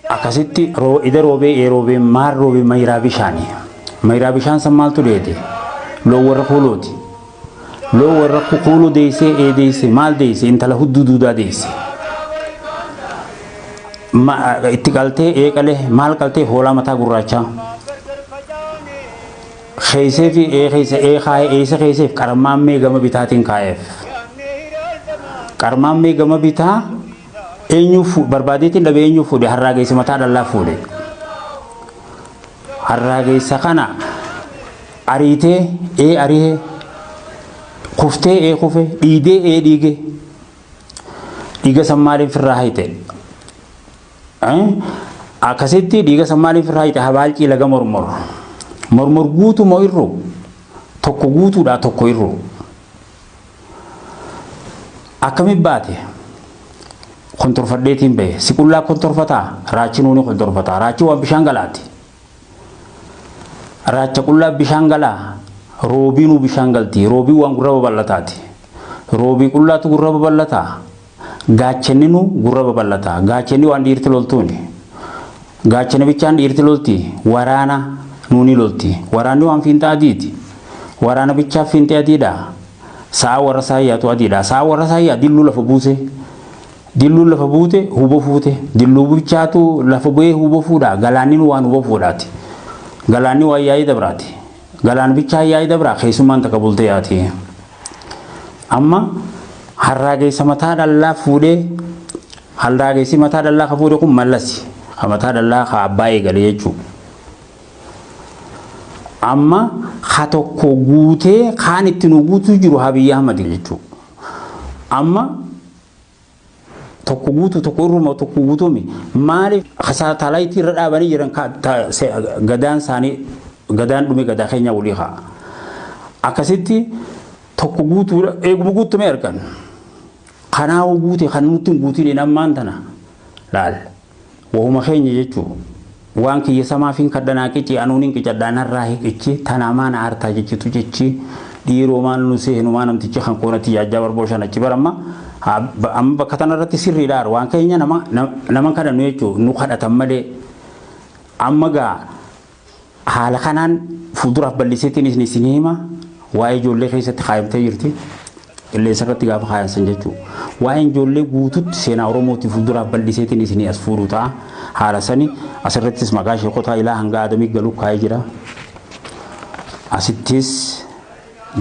akkasitti ida roobee ee roobee maal roobee mayiraa bishaanii. Mayiraa bishaan san maaltu dheete? Loon warra kuulooti. Loon warra kuuloo deessee ee deessee maal deessee intala hudduu duudaa deesse. Itti qaltee ee qalee maal qaltee hoolaa mataa gurraachaa. Keessee fi ee keessa ee kaayee eessa keesseef qarmaammee gama bitaatiin kaa'eef. Qarmaammee gama bitaa eenyu barbaadeetiin dhabe, eenyu fuudhe? Harraageessa mataa dhallaa fuudhe. Harraageessa kana ariitee ee arihee, kuftee ee kufe, dhiigee ee dhiige. Dhiiga san maaliif irraa hayte? Akkasitti dhiiga san maaliif irraa hayte? Habaalcii laga mormor. Mormor guutuu moo irru? Tokko guutuudha, tokko irru. Akkamitti baate? Kontorfadheetiin bahe. Si qullaa kontorfataa? Raachi nuuni kontorfataa. Raachi waan bishaan galaati. Raacha qullaa bishaan galaa? Roobiinuu bishaan galti. Roobiin waan gurra babal'ataati. Roobii qullaatu gurra babal'ataa? Gaachanni gurra babal'ataa. Gaachanni waan dhiirti loltuuni. Gaachana bichaan dhiirti lolti. Waraana nuuni lolti. Waraanni waan fiinxa adiiti. Waraana bichaa fiinxee adiidha. Sa'a warra saayyaatu adiidha. Sa'a warra saayyaa dilluu lafa buuse. Dilluu lafa buute hubo fuute. Dilluu bichaatu lafa bu'ee hubo fuudha. Galaanni waan hubo fuudhaati. Galaanni waan yaa'ii dabraati. Galaan bichaa yaa'ii dabraa, keessummaan takka bultee yaati. Amma harraageessa mataa dhallaa fuudhee, harraageessi mataa dhallaa ka fuudhe kun mallasi. Ka mataa dhallaa ka abbaa eegale jechuudha. Amma Ha tokko guutee kaan itti nu guutuu jiru Abiy Ahmad jechuudha. Amma tokko guutuu tokko irruma tokko guutuumi maaliif saatalaayitii irra dhaabanii jiran gadaan isaanii gadaan dhume gadaa keenya walii haa. Akkasitti tokko guutuu eeguma guutumee argan. Kanaafuu guute kan nutti hin guutiin ammaan tana laal wahuma keenya jechuudha. Waan kiyya samaaf hin kadhanaa qici anuun hin qicadhaa narraa hiqichi tanaa maana aartaa jechitu jechi dhiiroo maal nu seenu maa namtichi kan koonatti yaajjaa barbooshan achi baramma amma bakka tanarratti sirriidha waan keenya nama kadhannu jechuudha nu kadhatan malee amma gaa haala kanaan fuulduraaf bal'iseetiin isin hima waa'ee ijoollee keessatti kaayamtee jirti. Qilleensa irratti gaafa kaayansan jechuudha. Waa'een ijoollee guututti seenaa Oromootii fuulduraaf bal'iseetiin isinii as fuudhu ta'a. Haala sani asirrattis maqaa sheekotaa ilaa hanga adamii galuu kaayee jira. Asittis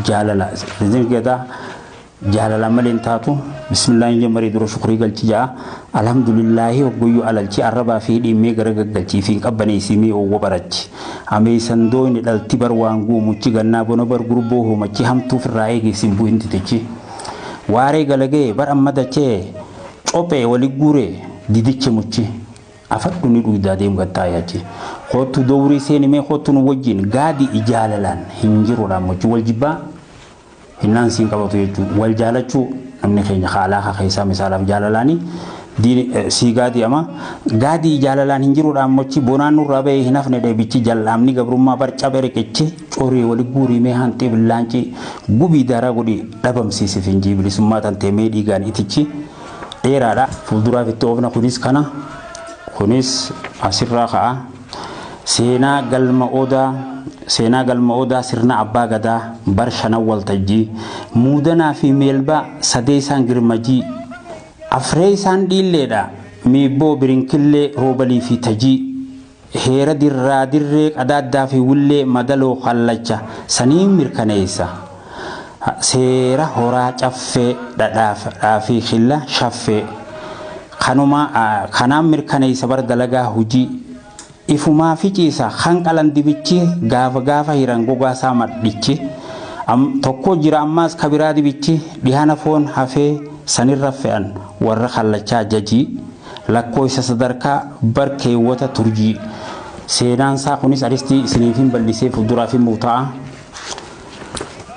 jaalala. Gadaa jaalala malee hin taatu. Bismillaahi jammarii dura shukurii galchi ja'a. Alhamdulillaahi hogguyyuu alalchi arrabaa fi dhiimmee gara gaggalchii fi qabbaneessii mee oowwa barachi. Ameessan dooyni dhalti bar waan guumuchi gannaa bona bar gurboo hoomachi hamtuuf irraa eegeessin bu'in titichi. Waaree galagee bar amma dachee cophee wali guuree didiche muchi. Afadhu ni dhugdaa deemu gattaayachi. Kootu dowrii seenimee kootu nu wajjin gaadii ijaalalaan hin jiruudhaan muchi wal jibbaa hinnaan siin qabatu jechuudha. Wal jaalachuu namni keenya haalaa keessaa misaalaaf jaalalaanii sii gaadii ama gaadii jaalalaan hin jiruudhaan mochi bonaan nurraa bahee hin hafne dheebichi jallaamni gabrummaa barcaa bereqichi corii wali guurii mee hanxii billaanci gubii daaraa godhi dhabamsiisif hin jibilisummaa tanteemee dhiigaan itichi dheeraadha. Fuulduraaf itti oofna kunis kana kunis asirraa ka'a. Seenaa galma odaa seenaa galma odaa sirna abbaa gadaa bar shanan waltajjii muudanaa fi meelbaa sadee isaan girmajii afree isaan dhiilleedha miibboo birinkillee roobalii fi tajii heera dirraa dirree qadaaddaa fi wullee madaloo kallacha sanii mirkaneessa seera horaa caffee dhadhaa fi xilla shaffee kanaan mirkaneessa bar dalagaa hujii ifumaa fi ciisa kan qalan dibichi gaafa gaafa hiran gogaasaa madhichi tokko jira ammaas kabiraa dibichi dhihana foon hafee sanirra fe'an warra kallachaa jajii lakkoo isa sadarkaa barkeewwata turjii seenaan isaa kunis aristii isiniif hin bal'isee fuulduraaf hin muuta'a.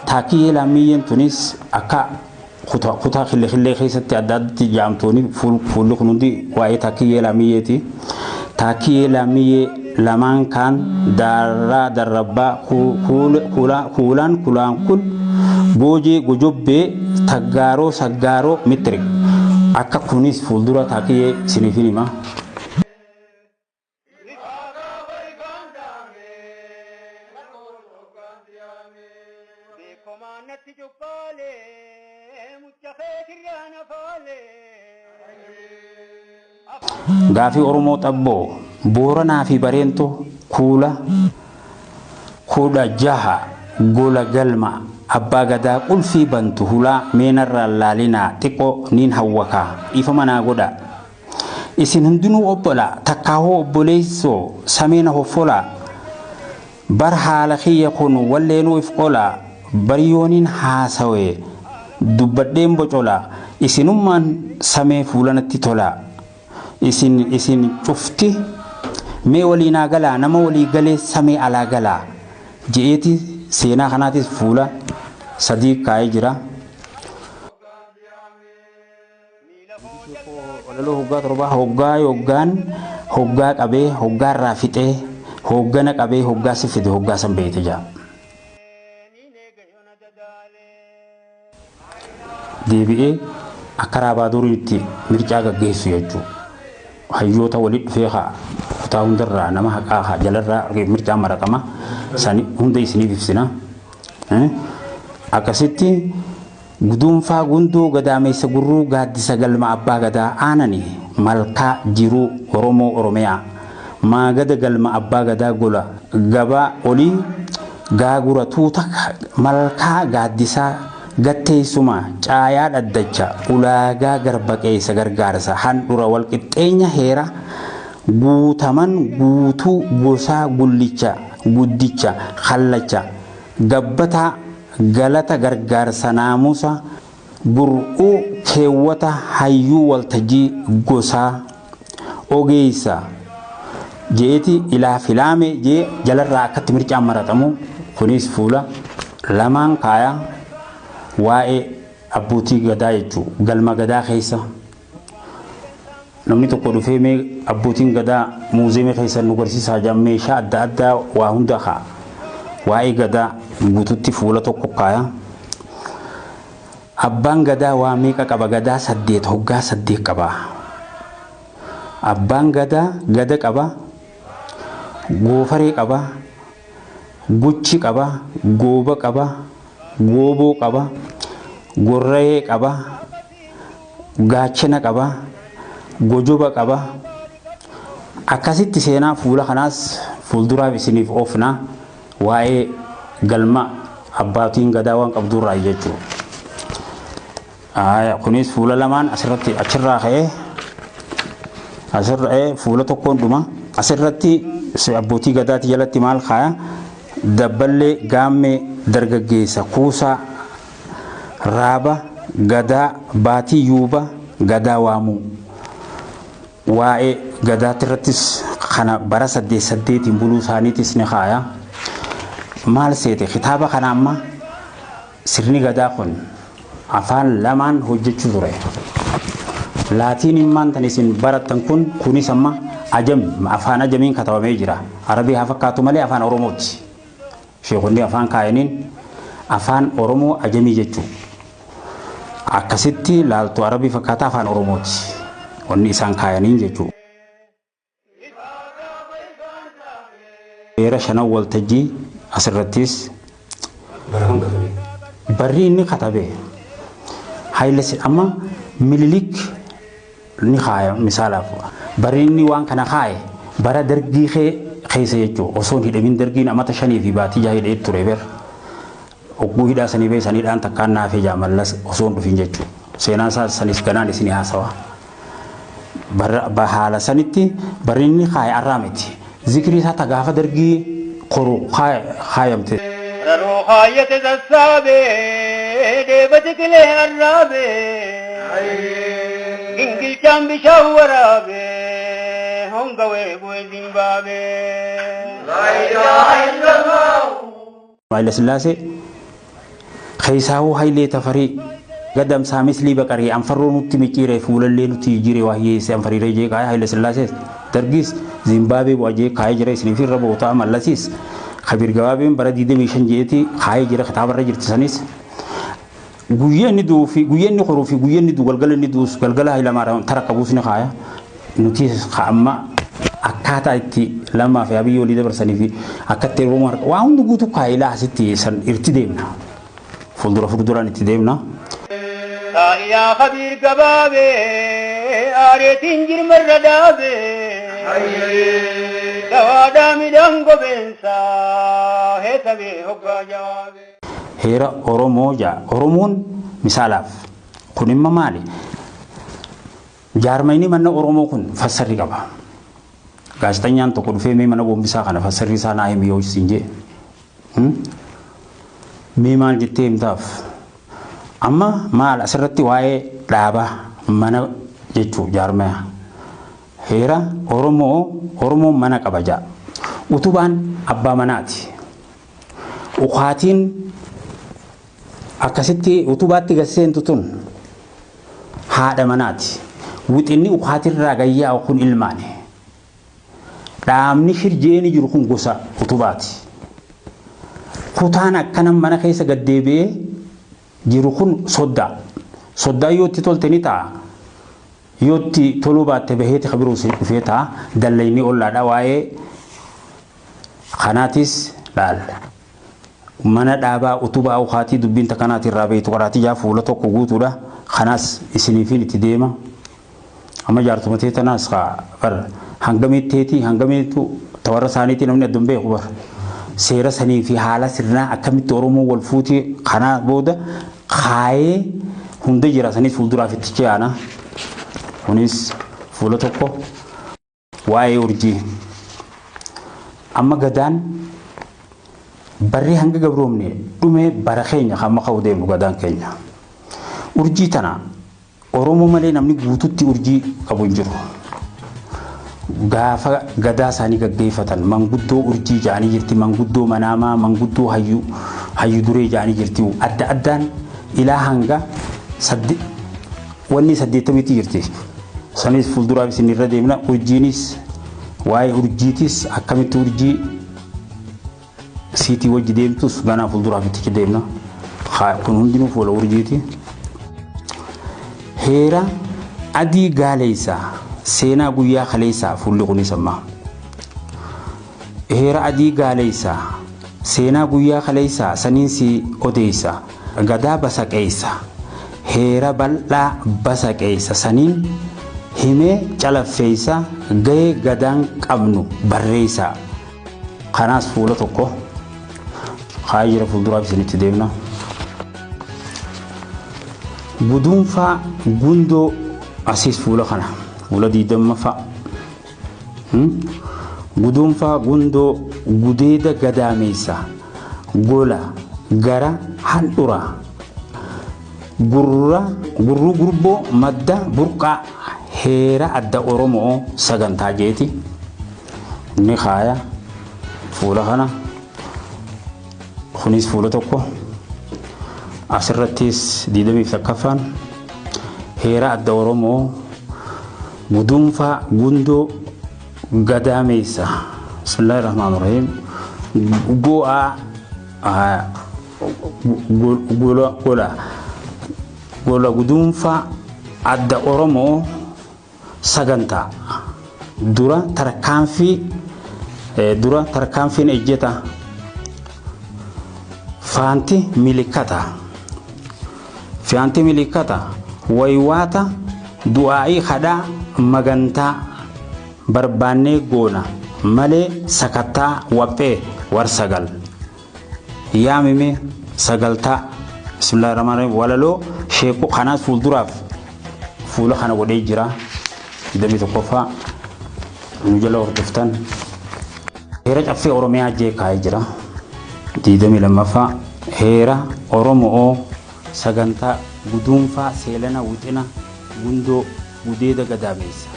Taakiyyee lammiyyeen tunis akka kutaa qillee keessatti adda addatti jaamtoonni fuulli kun hundi waa'ee taakiyyee lammiyyeeti. Taakiyyee lammiyyee lamaan kaan daarraa darrabbaa kuulaan kulaan kun goojee gojobbee taggaaroo saggaaroo mittirik akka kunis fuuldura taakiyyee isiniif hin hima. Gaafii Oromoo xabboo Booranaa fi Bareentoo kuula 16 gola galma abbaa gadaa qulfii bantu hulaa meenarraa laalinaa xiqqoo niin hawwakaa dhiifama naa godha. Isin hundinuu obbola takkaahoo obboleessoo sameena hoffolaa bar haala kiyya kun walleenuu if qolaa baryooniin haasawee dubbadheen bocolaa isinummaan samee fuulanatti tolaa. Isin cufti mee waliinaa galaa nama walii galee samee alaa galaa je'eeti seenaa kanaatis fuula 3 kaa'ee jira. Walaloo hoggaa 7 hoggaa yoggaan hoggaa qabee hoggaarraa fixee hoggana qabee hoggaa si fide hoggaa san beeyte jaa. Deebi'ee akka raabaa duriitti mircaa gaggeessu jechuudha. Hayyoota walitti dhufee haa kutaa hundarraa nama haqaa haa jalarraa mircaa maraqama sani hunda isiniif ibsina. Akkasitti guduunfaa gundoo gadaameessa gurruu gaaddisa galma abbaa gadaa aanani malkaa jiruu Oromoo Oromiyaa maagada galma abbaa gadaa gola gabaa olii gaagura tuuta malkaa gaaddisaa gatteessuma caayaa dhaddacha ulaagaa garbaqeessa gargaarsa handhura walqixxeenya heera guutaman guutuu gosaa gullicha guddicha kallacha Gabbataa galata gargaarsa naamusa gur'uu keewwata hayyuu waltajjii gosaa ogeessa jeeti ilaa filaame jee jalarraa akkatti mircaan maratamu kunis fuula lamaan kaaya waa'ee abbootii gadaa jechuu galma gadaa keessa namni tokko dhufee mee abbootiin gadaa muuzeemii keessa nu garsiisaa jira meeshaa adda addaa waa hunda kaa waa'ee gadaa guututti fuula tokko kaaya. Abbaan gadaa waa meeqa qaba? Gadaa 8 hoggaa 8 qaba. Abbaan gadaa gada qaba, goofaree qaba, guchi qaba, gooba qaba, gooboo qaba, gorra'ee qaba, gaachana qaba, gojoba qaba. Akkasitti seenaa fuula kanaas fuulduraaf isiniif oofna waa'ee galma abbaatiin gadaa waan qabdurraa jechuudha. Kunis fuula lamaan asirratti achirraa ka'ee asirra fuula tokkoon dhuma asirratti abbootii gadaati jalatti maal kaaya dabballee gaammee dargaggeessa kuusaa raaba gadaa baatii yuuba gadaa waamuu waa'ee gadaatti irrattis kana bara 8 8 buluu isaaniitis ni kaaya. Maal seete kitaaba kana amma sirni gadaa kun afaan lamaan hojjechuu ture. Laatiin immaan tan isin barattan kun kunis amma ajam afaan ajamiin katabamee jira. Arabii haa fakkaatu malee afaan Oromooti. Sheekonni afaan kaayaniin afaan Oromoo ajamii jechuu. Akkasitti laaltu Arabii fakkaata afaan Oromooti. Wanni isaan kaayaniin jechuu. Heera shanan waltajjii asirrattis barri inni katabe Haile amma Minilik ni kaaya misaalaaf barri inni waan kana kaaye bara dargii keessa jechuu osoo hin hidhamin dargiin amata 5 fi baatii 6 hidhee ture ber ogguu hidhaa sanii bee saniidhaan takkaan naafee jaamallas osoo hin dhufin jechuu seenaan isaa sanis ganaan isinii haasawa haala sanitti barri inni kaaye arraa miti zikrii isaa gaafa dargii koru kaayamte. Raroo kaayyate sassaabee deebate kilee arraabee gingilchaan bishaan waraabee hongawee bu'ee Zimbaabe. Haile Sillaasee keessaawuu Hayilee Tafarii gadamsaa mislii baqaree anfarroo nutti micciiree fuulallee nutti jijjiiree waa hiyyeessee anfariiree jee kaaya Haile Sillaasee dargis Zimbaabe bu'aa jee kaayee jira isiniif irra bootaa mallasiis Kabir gabaabeen bara 25 jeeti kaayee jira kitaabarra jirti sanis guyyaa inni du'uu fi guyyaa inni koruu fi guyyaa inni du'u galgala inni du'us galgala Hayilamaariyaam tara qabuus ni kaaya nuti amma akkaataa itti lamaa fi Abiyyi walii dabarsanii fi akkatti Oromoo harka waa hundi guutuu kaayilaa asitti san irti deemna fuuldura fuulduraan itti deemna. Taa'iyaa Kabiir gabaabee aareetiin jirmarra dhaabee dawaadhaa midhaan gobeensaa heetabee hoggaa jawaabee. Heera Oromoo jaa Oromoon misaalaaf kun imma maali? Jaarmayni mana Oromoo kun fassarri qaba. Gaazexeessaan tokko dhufee mee mana gombisaa kana fassarri isaa naa himi yoo isin jee. Mee maal jettee himtaaf? Amma maal asirratti waa'ee dhaabaa mana jechuu jaarmaya. Heera Oromoo Oromoon mana qaba jaa. Utubaan abbaa manaati. Ukaatiin akkasitti utubaatti gasseentu tun haadha manaati. Wixinni ukaatirraa gayyaa'u kun ilmaani. Dhaabni shirjeeni jiru kun gosa utubaati. Kutaan akkana mana keessa gaddeebi'ee jiru kun soddaa. Soddaa yoo itti tolte ni ta'a. Yoo itti toluu baatte baheeti kabiruu dhufee ta'a. Dallayni ollaadha waa'ee kanaatis laalla. Mana dhaabaa utubaa ukaatii dubbiin takkanaatiin irraa beektu qaraatii jaa fuula tokko guutuudha. Kanaas isiniifin itti deema. Amma jaartumatee tanaas bar hangamitteetii hangamiitu tawarra isaaniitii namni adda hin beeku bar. Seera sanii fi haala sirnaa akkamitti Oromoo wal fuutii kanaa booda kaayee hunda jira sanis fuulduraaf itti ce'ana. Kunis fuula tokko waa'ee urjii. Amma gadaan Barri hanga gabroomne dhume bara keenya hamma ka'u deemu gadaan keenya. Urjii tana Oromoo malee namni guututti urjii qabu hin jiru. Gaafa gadaa isaanii gaggeeffatan manguddoo urjii ja'anii jirti, manguddoo manaamaa, manguddoo hayyu duree ja'anii jirti. Adda addaan ilaa hanga wanni 80tti jirti. Sanis fuulduraaf isin irra deemna. Urjiinis waa'ee urjiitis akkamitti urjii siitii wajji deemtus ganaa fuulduraaf itti deemna. Kun hundinuu fuula urjiiti. Heera adii gaaleessaa seenaa guyyaa kaleessaa fuulli kunis amma. Heera adii gaaleessaa seenaa guyyaa kaleessaa saniin si odeessa gadaa basaqeessa heera bal'aa basaqeessa saniin himee calaffeessa gahee gadaan qabnu barreessa. Kanaas fuula tokko kaayee jira fuulduraaf isinitti deemna. Guduunfaa gundoo asiis fuula kana fuula 20ffaa. Guduunfaa gundoo gudeeda gadaameessa gola gara handhura gurra gurruu gurboo madda burqaa heera adda Oromoo sagantaa jeeti ni kaaya fuula kana kunis fuula tokko. Asirrattis 21ffaan heera adda Oromoo guduunfaa gundoo gadaameessa. Bismillahirrahmanirrahiim. Go'aa gola gola guduunfaa adda Oromoo sagantaa dura tarkaanfiin ejjeta faanti milikata. Fianti milikata waywaata du'aa'ii kadhaa magantaa barbaannee goona malee sakattaa waphee war sagal yaamime sagaltaa. Bismillahirrahmanirrahiim. Walaloo sheekoo kanaas fuulduraaf fuula kana godhee jira. 21ffaa nu jala hordoftan. Heera caffee Oromiyaa jee kaa'ee jira. 22ffaa heera Oromoo sagantaa guduunfaa seelana wixina gundoo gudeeda gadaameessa.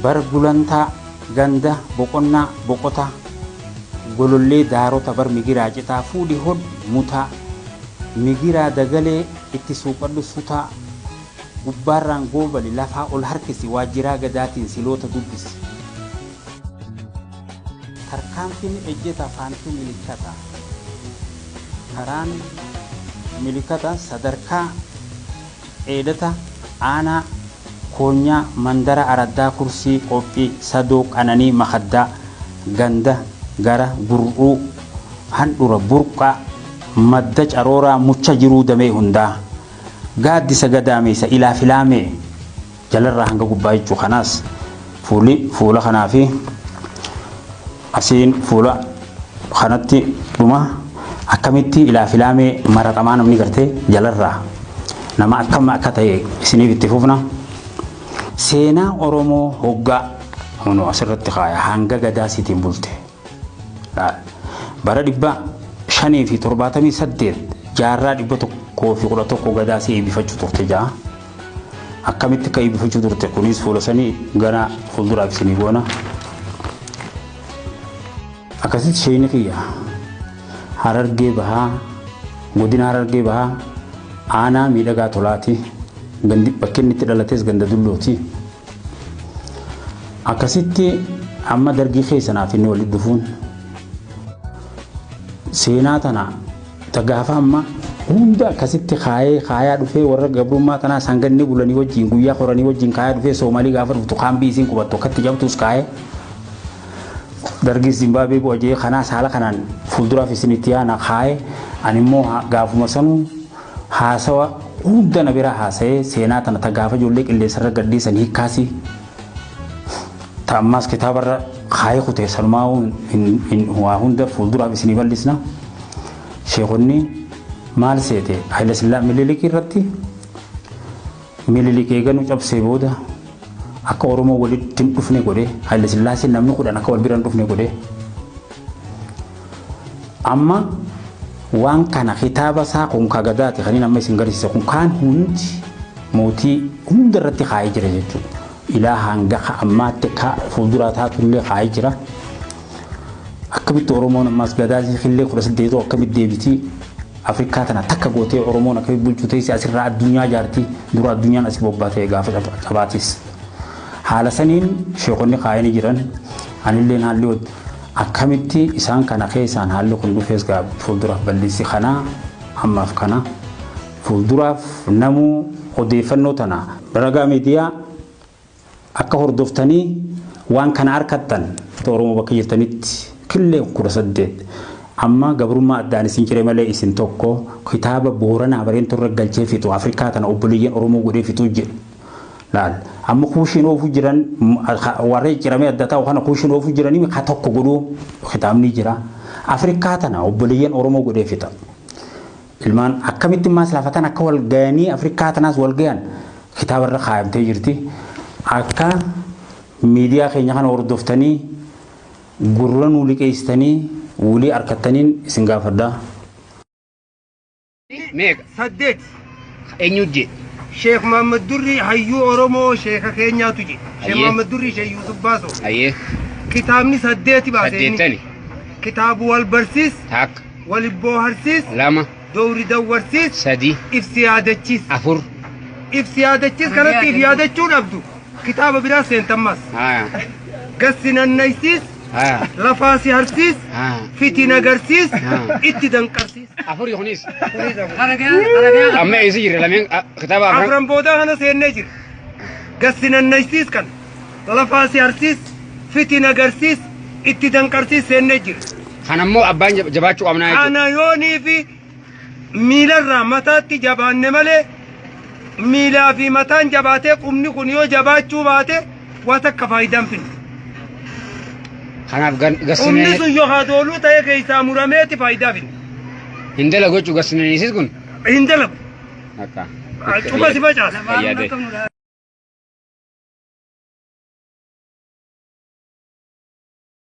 Bar gulantaa ganda boqonnaa boqota golollee daarota bar migiraa citaa fuudhi hod mutaa migiraa dagalee itti suuqadhu sutaa gubbaarraan goobali lafaa ol harkisi waajjiraa gadaatiin siloota dubbisi. Tarkaanfiin ejjeta faantuu milikata. Karaan milikata sadarkaa dheedata aanaa koonyaa mandara araddaa kursii qophii sadoo qananii makaddaa ganda gara gur'uu handhura burqaa madda carooraa mucha jiruu damee hundaa gaaddisa gadaameessa ilaa filaamee jalarraa hanga gubbaa jechuu kanaas fuula kanaa fi asiin fuula kanatti dhuma akkamitti ilaa filaamee maraqamaa namni gartee jalarraa nama akkam akka ta'e isiniif itti fufna. Seenaa Oromoo hoggaa hunu asirratti kaaya hanga gadaa sitiin bulte. Bara 578 jaarraa 111 gadaa si eebbifachuu turte jaa. Akkamitti akka eebbifachuu turte kunis fuula sanii gara fuulduraaf isinii goona. Akkasitti sheeyni kiyya Harargee Bahaa godina Harargee Bahaa aanaa miidhagaa tolaati. Gandi bakki inni itti dhalates ganda dullooti. Akkasitti amma dargii keessa naaf inni walitti dhufuun seenaa tana gaafa amma hunda akkasitti kaayaa dhufee warra gabrummaa tanaa sanganni bulanii wajjin guyyaa horanii wajjin kaayaa dhufee Soomaalii gaafa dhuftu kaambii isiin qubattu akkatti jabtuus kaayee dargii Zimbaabuwee bu'ajee kanaas haala kanaan fuulduraaf isinitti yaana kaayee ani immoo gaafuma sanuu haasawa hunda na bira haasa'ee seenaa tana ta gaafa ijoollee qilleensarra gadhiisan hiikkaasii ta ammaas kitaabarra kaayee kutee sanumaa waa hunda fuulduraaf isinii bal'isna. Sheekonni maal seete Haayila Sillaasee Minilik irratti Minilik eeganuu cabsee booda akka Oromoo walitti hin dhufne godhee Haayila Sillaaseen namni 10 akka wal bira hin dhufne godhee. Amma waan kana kitaaba isaa kun ka gadaati kan inni amma isin garsiise kun kaan hundi mootii hunda irratti kaa'ee jira jechuudha. Ilaa hanga ammaatti ka fuulduraa taatullee kaa'ee jira. Akkamitti Oromoon ammas gadaa illee 18 akkamitti deebitii Afrikaa tana takka gootee Oromoon akkamitti bulchuu teessee asirraa addunyaa jaartii dura addunyaan asii bobbaatee gaafa qabaatis. Haala saniin sheekonni kaayanii jiran anilleen haalli akkamitti isaan kana keessaan haalli kun dhufees fuulduraaf bal'insi kanaa ammaaf kana fuulduraaf namuu odeeffannoo tana ragaa miidiyaa akka hordoftanii waan kana harkattan Oromoo bakka jirtanitti killee 18 amma gabrummaa addaan isin cire malee isin tokko kitaaba Booranaa Bareentuu irra galchee fixu Afrikaa tana obboleeyyan Oromoo godhee fixuu jedhu. Laal amma kuushiin oofuu jiran warra ciramee adda ta'u kana kuushiin oofuu jiranii ka tokko godhuu kitaabni jira. Afrikaa tana obboleeyyan Oromoo godhee fixa. Ilmaan akkamitti maas lafa tana akka wal gayanii Afrikaa tanaas wal gayan kitaaba irra kaayamtee jirti. Akka miidiyaa keenya kana hordoftanii gurra nuu liqeessitanii wulii harkattaniin isin gaafadha. Meeqa? 8. Eenyu je? Sheekh Muhammad Durrii hayyuu Oromoo sheeka keenyaatu je. Sheekh Muhammad Durrii Sheekh Yuusuf Baasoo. Ayyee. Kitaabni 8 baase inni. Saddeettani. Kitaabu wal barsiis, 1. wal booharsiis, 2. dowri dawwarsiis, 3. ibsi yaadachiis. 4. Ibsi yaadachiis kanatti if yaadachuu dhabdu. Kitaaba biraa seentammas. Haa. Gassi nannaysiis, Haa. lafaa si harsiis, Haa. fiti nagarsiis, Haa. itti danqarsiis. 4 kunis. Amma eessa jirra lameen kitaaba afran. Afran boodaa kana seennee jira. Gassi nannaysiis kana lafaa si harsiis, fiti nagarsiis, itti danqarsiis seennee jira. Kanammoo abbaan jabaachuu qabnaa jechuudha. Kana yoonii fi miilarraa mataatti jabaanne malee miilaa fi mataan jabaatee qubni kun yoo jabaachuu baate waa takka faayidaan finne. Kanaaf Qubni gassinee sun yoo hadooluu ta'e keessaa murameeti faayidaa finne. hin dalagu jechuudha gassinaniisis kun. Hin dalagu. Akka. Cufa si facaasa. Fayyaade.